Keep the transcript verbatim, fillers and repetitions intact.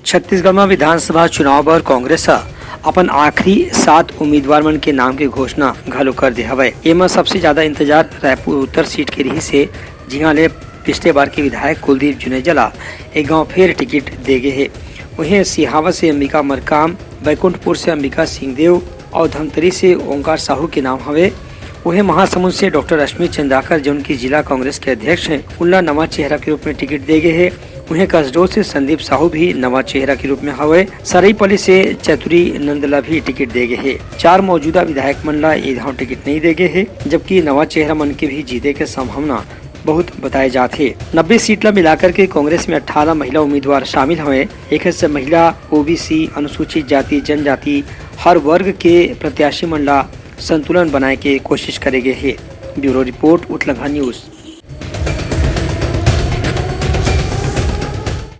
छत्तीसगढ़ म विधानसभा चुनाव बर कांग्रेस ह अपन आखिरी सात उम्मीदवार मन के नाम के घोषणा घलो कर दे हवय। एमा सबसे ज्यादा इंतजार रायपुर उत्तर सीट के रिहिस हे, जिहां ले पिछले बार के विधायक कुलदीप जुनेजा ला एक गांव फेर टिकट दे गे हे। उहें सिहावा से अंबिका मरकाम, बैकुंठपुर से अंबिका सिंहदेव और धमतरी से ओंकार साहू के नाम हवे। उहें महासमुंद से डॉक्टर रश्मि चंद्राकर, जो उनकी जिला कांग्रेस के अध्यक्ष हैं, उनला नवा चेहरा के रूप में टिकट दे गे हे। उहें कसडोल से संदीप साहू भी नवा चेहरा के रूप में हवे। सरईपल्ली से चतुरी नंद ला भी टिकट दे गे हे। चार मौजूदा विधायक मन ला ये धाव टिकट नहीं दे गे हे, जबकि नवा चेहरा मन के भी जीते के संभावना बहुत बताए जात हे। नब्बे सीट ला मिलाकर के कांग्रेस में अठारह महिला उम्मीदवार शामिल हवे। एखर से महिला, ओबीसी, अनुसूचित जाति, जनजाति, हर वर्ग के प्रत्याशी मन ला संतुलन बनाए के कोशिश करे गे हे। Bureau report, Utlangha news.